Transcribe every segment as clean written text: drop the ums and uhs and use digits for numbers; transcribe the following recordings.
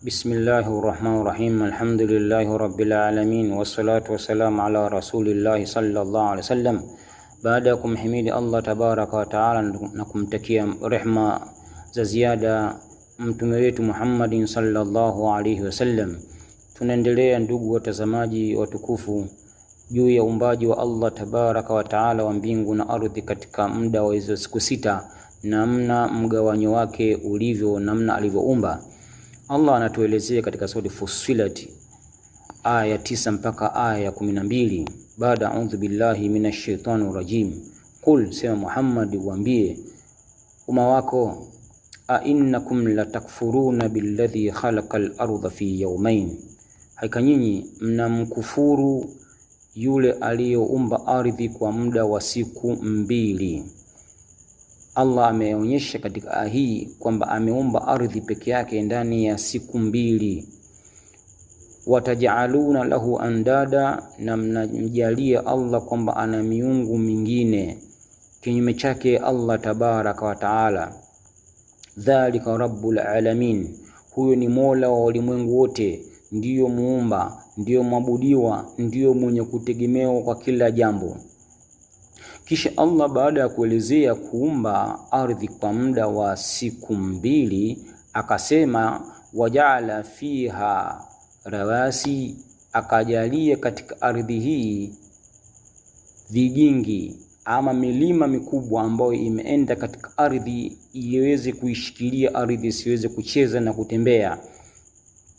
Bismillahi rahmani rahim, alhamdulillahi rabbil alamin, wassalatu wassalamu ala rasulillahi sallallahu alaihi wasallam. Baada ya kumhimidi Allah tabaraka wa taala na kumtakia rehma za ziada mtume wetu Muhammadin sallallahu alaihi wasallam, tunaendelea ndugu watazamaji watukufu, juu ya uumbaji wa Allah tabaraka wa taala wa mbingu na ardhi katika muda wa hizo siku sita, namna mgawanyo wake ulivyo, namna alivyoumba Allah. Anatuelezea katika sura Fussilat aya ya 9 mpaka aya ya 12. Baada audhu billahi minash shaitani rajim, qul, sema Muhammad, uambie umma wako, a innakum latakfuruna billadhi khalaqa al-ardha fi yawmain, hakika nyinyi mnamkufuru yule aliyoumba ardhi kwa muda wa siku mbili. Allah ameonyesha katika aya hii kwamba ameumba ardhi peke yake ndani ya siku mbili. Watajaluna lahu andada, na mnamjalia Allah kwamba ana miungu mingine kinyume chake Allah tabaraka wa taala. Dhalika rabbul alamin, huyo ni mola wa ulimwengu wote, ndiyo muumba, ndiyo mwabudiwa, ndiyo mwenye kutegemewa kwa kila jambo. Kisha Allah baada ya kuelezea kuumba ardhi kwa muda wa siku mbili akasema, wajaala fiha rawasi, akajalia katika ardhi hii vigingi ama milima mikubwa ambayo imeenda katika ardhi iweze kuishikilia ardhi isiweze kucheza na kutembea.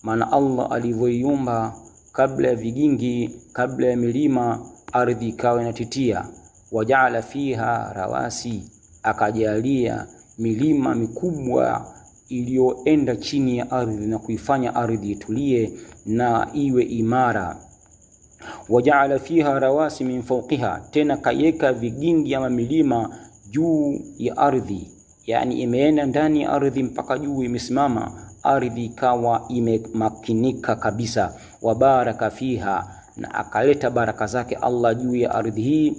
Maana Allah alivyoiumba kabla ya vigingi, kabla ya milima, ardhi ikawa inatitia. Wajaala fiha rawasi, akajalia milima mikubwa iliyoenda chini ya ardhi na kuifanya ardhi itulie na iwe imara. Wajaala fiha rawasi min fawqiha, tena kayeka vigingi ama milima juu ya ardhi, yani imeenda ndani ya ardhi mpaka juu imesimama, ardhi ikawa imemakinika kabisa. Wabaraka fiha, na akaleta baraka zake Allah juu ya ardhi hii.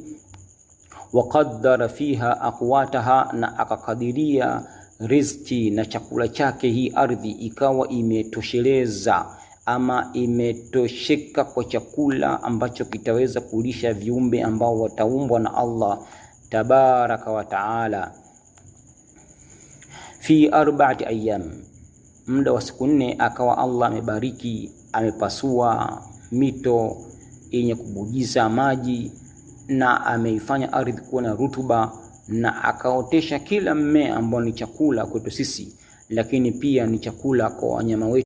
Waqaddara fiha aqwataha, na akakadiria riziki na chakula chake, hii ardhi ikawa imetosheleza ama imetosheka kwa chakula ambacho kitaweza kulisha viumbe ambao wataumbwa na Allah tabaraka wa taala. Fi arbaati ayyam, muda wa siku nne, akawa Allah amebariki, amepasua mito yenye kubujiza maji na ameifanya ardhi kuwa na rutuba na akaotesha kila mmea ambao ni chakula kwetu sisi, lakini pia ni chakula kwa wanyama wetu.